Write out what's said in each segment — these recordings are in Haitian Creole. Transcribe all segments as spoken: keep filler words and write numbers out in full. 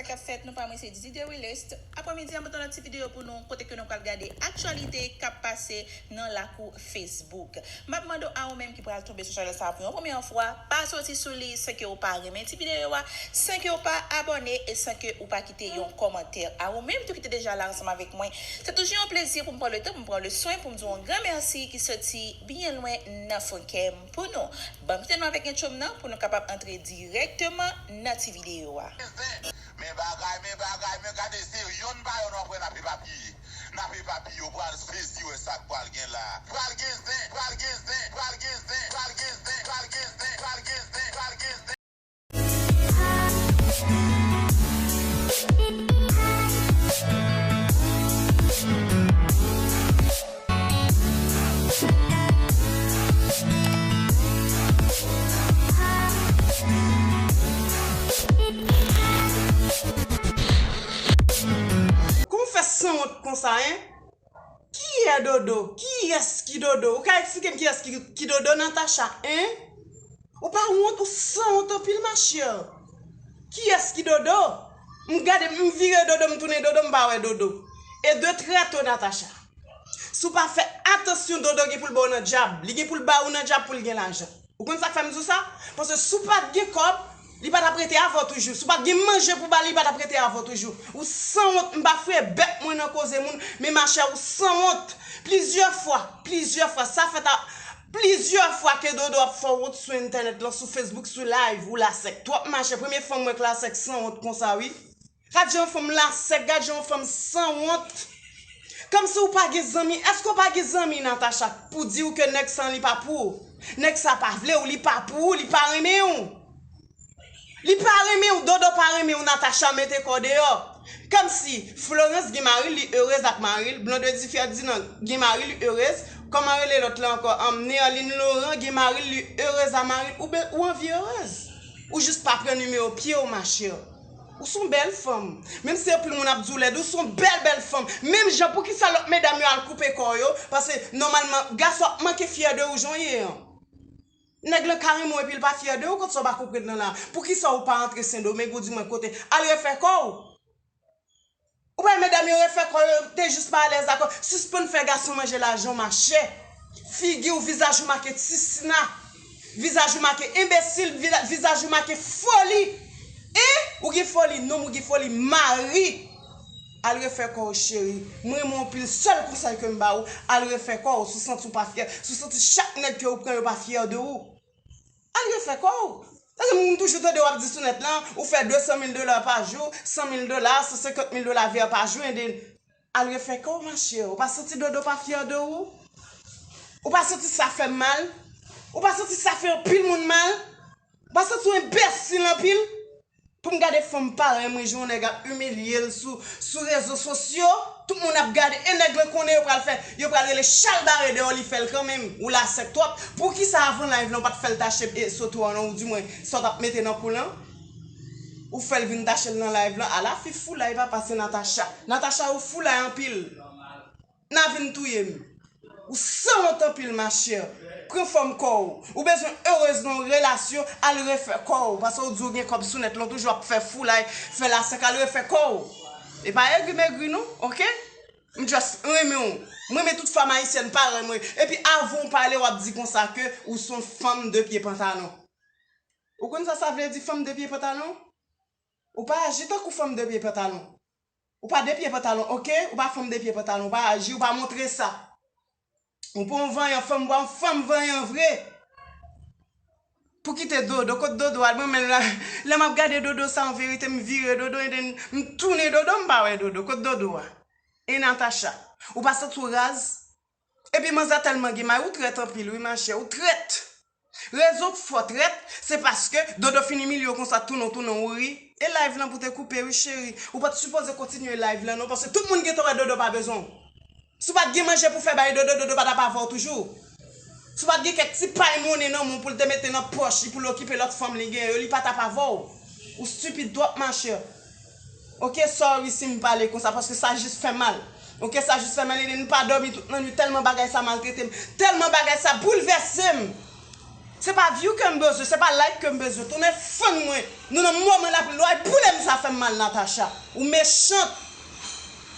K ap fèt, nou pa mwen se Didi The Realist. Aprèmidi a, mwen te nan ti videyo pou nou, kote ke nou pral gade aktyalite k ap pase nan lakou Facebook. M ap mande w a ou menm ki pral tonbe sou chanèl sa a pou yon premyè fwa, pa soti sou li san ke ou pa renmen ti videyo a, san ke ou pa abòne e san ke ou pa kite yon kòmantè. A ou menm tou ki te deja la ansanm avèk mwen, se toujou yon plezi pou m pran le tan, pou m pran le swen, pou m di w yon gran mèsi ki soti byen lwen nan fon kè m pou nou. Ban m kite nou avèk entwo m nan pou nou kapab antre dirèkteman nan ti videyo a. Men bagay, men bagay, men gade se yonn pa yonn w ap wè n ap epapiye. N ap epapiye, w pral sezi wè sa k pral gen la. Pral gen zen, pral gen zen, pral gen zen, pral gen zen, pral gen zen, pral gen zen, pral gen zen. Kòman w fè sanwont konsa, en? Kiyè Dodo? Kiyès ki Dodo? Ou ka eksplike m kiyès ki, ki Dodo, Natacha, en? Ou pa wont, ou sanwont anpil, machè. Kiyès ki Dodo? M gade, m vire Dodo, m tounen Dodo, m pa wè Dodo. E de trèt, Natacha. Si w pa fè atansyon, Dodo gen pou l ba w nan dyab. Li gen pou l ba ou nan dyab pou l gen lajan. Ou konn sa k fè m di w sa? Paske si w pa t gen kòb, li pa t ap rete avè w toujou. Si w pa t gen manje pou ba l, li pa t ap rete avè w toujou. Ou sanwont, m pa foure bèk mwen nan koze moun, men machè, ou sanwont. Plizyè fwa, plizyè fwa, sa fèt a plizyè fwa ke Dodo ap fè w wont sou entènèt lan, sou Facebook, sou live, ou lasèk. Twòp machè, premye fanm mwen k lasèk sanwont konsa, wi. Gad jan yon fanm lasèk, gad jan yon fanm sanwont. Kòmsi ou pa gen zanmi. Èske w pa gen zanmi, Natacha, pou di w ke nèg sa li pa pou ou? Nèg sa pa vle w, li pa pou ou, li pa renmen w. Li pa renmen w, Dodo pa renmen w, Natacha mete kò w deyò. Kòmsi Florence gen mari l, li erez ak mari l, Blondedy Ferdinand gen mari l, li erez. Kòman rele lòt la ankò? Anm, Néaline Laurent gen mari l, li erez a mari l. Ou, be- ou anvi erez. Ou jis pa pran nimewo pye w, machè. Ou se yon bèl fanm. Menm si anpil moun ap di w lèd, ou se yon bèl, bèl fanm. Menm jan, poukisa lòt medam yo al koupe kò yo? Paske, nòmalman, gason ap manke fyè de ou jan w ye an. Nèg lan ka renmen w epi l pa fyè de ou, kot sa w pa konprann nan la? Poukisa ou pa antre Sendomeng, ou di mwen kote? Al refè kò w. Ou pa wè medam yo refè kò yo, te jis pa alèz ak kò. Sispann fè gason manje lajan w, machè. Figi w, vizaj ou make ti sina. Vizaj ou make enbesil, vila- vizaj ou make foli. En? Ou gen foli nonm, ou gen foli mari. Al refè kò w, cheri. Mwen renmen w anpil, sèl konsèy ke m ba ou, al refè kò w. Si w santi w pa fyè, si w santi chak nèg ke ou pran yo pa fyè de ou, al refè kò w. Paske moun toujou tande w ap di sou nèt lan, ou fè de san mil dola pa jou, san mil dola, san senkant mil dola vè pa jou, ede. Al refè kò w, machè. Ou pa santi Dodo pa fyè de ou? Ou pa santi sa fè m mal? Ou pa santi sa fè anpil moun mal? Ou pa santi w enbesil anpil? Pou m gade fanm parèy mwen, jan yon nèg ap imilye l sou, sou rezo sosyo, tout moun ap gade, e nèg lan konnen yo pral fè, yo pral rele chalbare deyò, li fè l kanmenm, ou lasèk twòp. Poukisa avan live lan ou pa t fè l tache e soto an non, ou di mwen sa w t ap mete nan kou lan? Ou fè l vin tache l nan live lan, ala fi foulay papa, se Natacha. Natacha ou foulay anpil. N a vin touye m. Ou sanwont anpil, machè. Pran fòm kò w. Ou bezwen erez nan yon relasyon, al refè kò w. Paske w di w gen kòb sou nèt lan, w toujou ap fè foulay, fè lasèk, al refè kò w. E pa egri megri non, oke? M just renmen w. M renmen tout fanm ayisyèn parèy mwen. Epi avan w pale, w ap di konsa ke ou se yon fanm de pye pantalon. Ou konn sa sa vle di fanm de pye pantalon? Ou pa aji tankou fanm de pye pantalon. Ou pa de pye pantalon, oke? Ou pa fanm de pye pantalon, ou pa aji, ou pa montre sa. Ou pa yon vanyan fanm, ou pa yon fanm vanyan vre. Pou kite Dodo, kot Dodo a? Mwen menm la, lè m ap gade Dodo sa, an verite, m vire Dodo, e m tounen Dodo, m pa wè Dodo. Kot Dodo a? E Natacha? Ou pa santi w raz? Epi manzè tèlman gen may, ou trèt anpil wi machè, ou trèt. Rezon k fè w trèt, se paske Dodo fin imilye w konsa, tounen w, tounen w, ou ri. E live lan pou te koupe wi cheri. Ou pa t sipoze kontinye live lan non, paske tout moun gentan wè Dodo pa bezwen w. Si w pa t gen manje pou fè bay Dodo, Dodo pa t ap avè w toujou. Si w pa t gen kèk ti pay monnen nan men w pou l te mete nan pòch li pou l okipe lòt fanm li genyen yo, li pa t ap avè w. Ou stipid twòp machè. Oke, sorry si m pale konsa, paske sa jis fè mal. Oke, sa jis fè mal, e n pa dòmi tout lannwit, tèlman bagay sa maltrete m, tèlman bagay sa boulvèse m. Se pa view ke m bezwen, se pa like ke m bezwen. Tounen fan mwen. Nou nan moman lapli, lwa boule m, sa fè m mal, Natacha. Ou mechant.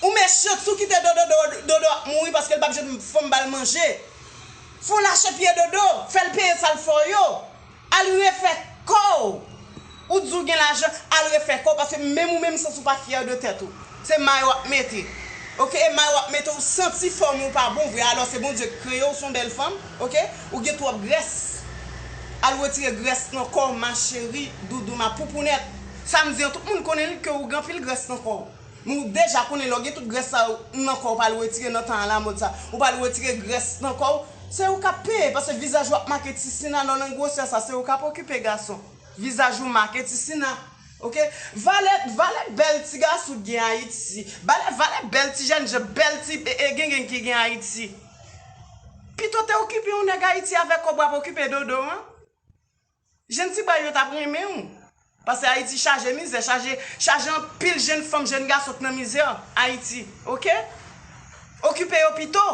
Ou mechant, si w kite Dodo, Dodo, Dodo ap mouri paske l p ap jwenn fanm ba l manje. Fò w lache pye Dodo, fè l peye sa l fè w yo. Al refè kò w. Ou di w gen lajan, al refè kò w, paske menm ou menm santi w pa fyè de tèt ou. Se may w ap mete. Oke, e may w ap mete, ou santi fòm ou pa bon vre. Alò, se Bondye k kreye w, w se yon bèl fanm, oke? Ou gen twòp grès. Al retire grès nan kò w, ma chérie, doudou, ma poupounèt. Sa m di an, tout moun konnen li ke ou gen anpil grès nan kò w. Men ou deja konnen lè w gen tout grès sa yo nan kò w, pa al retire nan tan an lamòd sa. Ou pa al retire grès nan kò w. Se ou k ap peye, paske vizaj ou ap make ti sina nan, nan gwosè sa, se ou k ap okipe gason. Vizaj ou make ti sina. Oke? Valè, valè bèl ti gason ki gen Ayiti. Valè, valè bèl ti jènjan, bèl ti e, e, gengen ki gen Ayiti. Pito te okipe yon nèg Ayiti avèk kòb w ap okipe Dodo an. Jèn ti bwa yo t ap renmen w. Paske Ayiti chaje mizè, chaje, chaje anpil jèn fanm, jèn gason k nan mizè. Ayiti, oke? Okipe yo pito.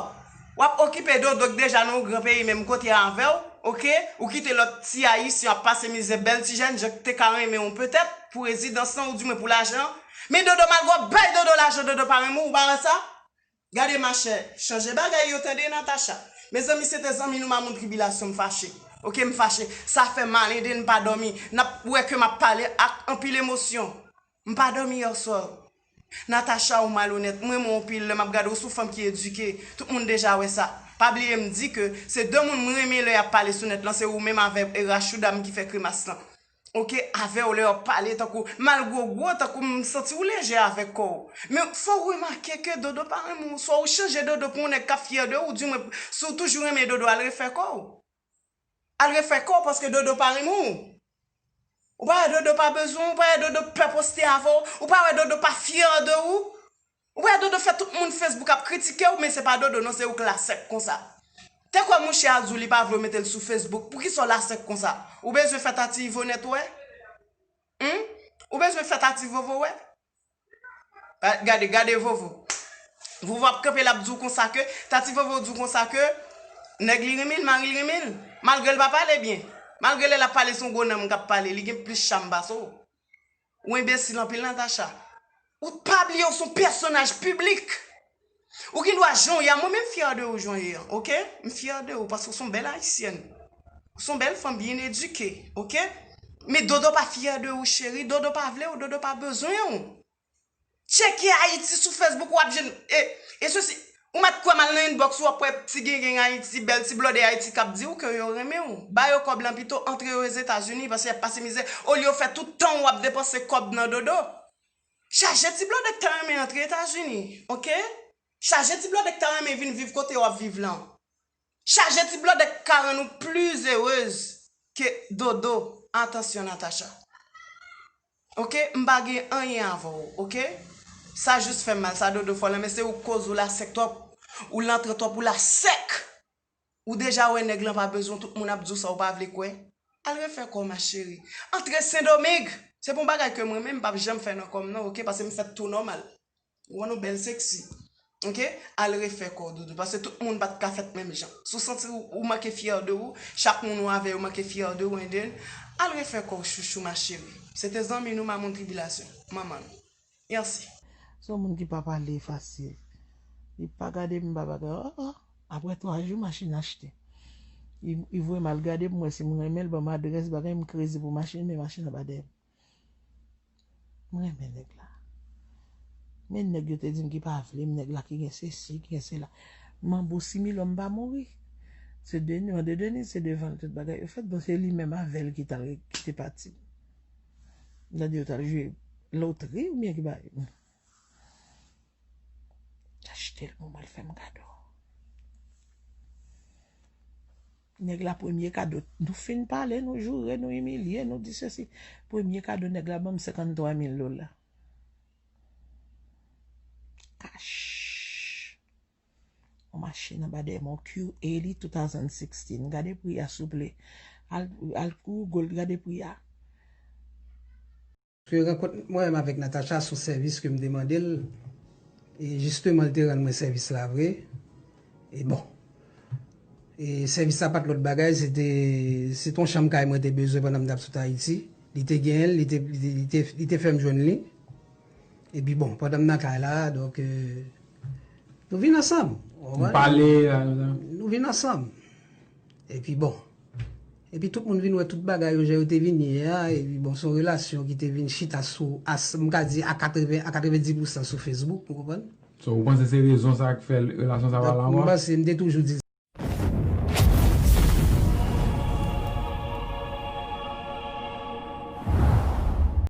W ap okipe Dodo k deja nan yon gran peyi menm kote avè w, oke? Ou kite lòt ti ayisyen ap pase mizè, bèl ti jènjan k te ka renmen w petèt pou rezidans lan oudimwen pou lajan. Men Dodo, malgre w ap bay Dodo lajan, Dodo pa renmen w, ou pa wè sa? Gade machè, chanje bagay yo tande Natacha. Mezanmi, se te zanmi nou Mamoun Tribilasyon, m fache. Oke, m fache. Sa fè mal, ede n pa dòmi. N ap wè ke m ap pale ak anpil emosyon. M pa dòmi yèswa. Natacha, ou malonèt. M renmen w anpil lè m ap gade w, se yon fanm ki edike. Tout moun deja wè sa. Pa bliye m di ke se de moun m renmen lè y ap pale sou nèt lan, se ou menm avè Rachouda m ki fè kremas lan. Oke, avè w lè y ap pale tankou, malgre w gwo, tankou m santi w lejè avèk kò w. Men fò w remake ke Dodo pa renmen w. Swa w chanje Dodo pou yon nèg k ap fyè de ou, oudimwen si w toujou renmen Dodo, al refè kò w. Al refè kò w paske Dodo pa renmen w. Ou pa wè Dodo pa bezwen w, ou pa wè Dodo pè poste avè w, ou pa wè Dodo pa fyè de ou. Ou wè Dodo fè tout moun Facebook ap kritike w, men se pa Dodo non, se ou k lasèk konsa. Te kwè mouche a di w li pa vle w mete l sou Facebook, poukisa w lasèk konsa? Ou bezwen fè Tati Ivo nèt wè? Humm? Ou bezwen fè Tati Vovo wè? Pa, gade, gade Vovo. Vovo ap kanpe, l ap di w konsa ke, Tati Vovo di w konsa ke, nèg li renmen l, mari l renmen l. Malgre l pa pale byen. Malgre lè l ap pale, se yon gwo nanm k ap pale, li gen plis cham pase w. Ou enbesil anpil, Natacha. Ou pa bliye w se yon pèsonaj piblik. Ou gen dwa jan w ye a, mwen menm m fyè de ou jan w ye an, oke? M fyè de ou paske w se yon bèl ayisyèn. Ou se yon bèl fanm byen edike, oke? Men Dodo pa fyè de ou, cheri. Dodo pa vle w, Dodo pa bezwen w. Tcheke Ayiti sou Facebook, w ap jwenn, e, e sesi, ou mèt kwè m al nan inbox ou, w ap wè ti gengen Ayiti, bèl ti blòdè Ayiti k ap di w ke yo renmen w. Ba yo kòb lan pito, antre yo Ozetazini, paske y ap pase mizè, olye w fè tout tan w ap depanse kòb nan Dodo. Chaje ti blòdè k ta renmen antre Etazini, oke? Chaje ti blòdè k ta renmen vin viv kote w ap viv lan. Chaje ti blòdè k ka rann ou pli erez ke Dodo. Atansyon, Natacha. Oke, m pa gen anyen avè w, oke? Sa jis fè m mal, sa Dodo fè w la, men se ou k koz, ou lasèk twòp, ou lantran twòp, ou lasèk. Ou deja wè nèg lan pa bezwen w, tout moun ap di w sa ou pa vle kwè. Al refè kò w, ma chérie. Antre Sendomeng! Se pa yon bagay ke mwen menm m p ap janm fè nan kò m nan, oke? Paske m fèt tou nòmal. Ou wè nou bèl seksi. Oke? Al refè kò w, Doudou, paske tout moun pa t ka fèt menm jan. Si w santi w, ou manke fyè de ou, chak moun ou avè yo manke fyè de ou, and then, al refè kò w, chouchou, ma chérie. Se te zanmi nou, Mamoun Tribilasyon, manman nou. Mèsi. Se yon moun ki pa pale fasil. Li pa gade m pa bagay. Oh, oh. Apre twa jou, machin achte. Li, li voye m al gade pou m wè si m renmen l, ban m adrès, bagay, m kreze pou machin, men machin nan pa dèyè m. M renmen nèg la. Men nèg yo te di m ki pa vle m, nèg la ki gen sesi, ki gen sela. Manbo Similò m pa mouri. Se Deni, mande Deni, se devan l tout bagay yo fèt. Bon, se li menm avè l ki t al, ki te pati. M tande yo t al jwe lotri oubyen ki bagay. Achte l pou mwen, l fè m kado. Nèg la premye kado, nou fin pale, nou joure, nou imilye, nou di sesi. Premye kado nèg la ban m senkanntwa mil dola. Kach. Yon machin anba dèyè m, yon Q A li two thousand sixteen. Gade pri a, souple. Al, al Google, gade pri a. Paske rankont mwen menm avèk Natacha se yon sèvis ke m te mande l. E jisteman, l te rann mwen sèvis la vre. E bon. E sèvis sa pa t lòt bagay, se te, se t on chanm kay mwen te bezwen pandan m t ap sot Ayiti. Li te genyen l, li te, li te, li te, li te fè m jwenn li. Epi bon, pandan m nan kay la, donk, euh, nou vin ansanm. Ou konprann? Pale, la, nou sa. Nou vin ansanm. Epi bon. Epi tout moun vin wè tout bagay yo jan yo te vin ye a. Epi bon, se yon relasyon ki te vin chita sou, a, m ka di a katreven, a katrevenndis pousan sou Facebook, ou konprann? So, ou panse se rezon sa k fè relasyon sa pa la Donk, m ankò? Panse m te toujou di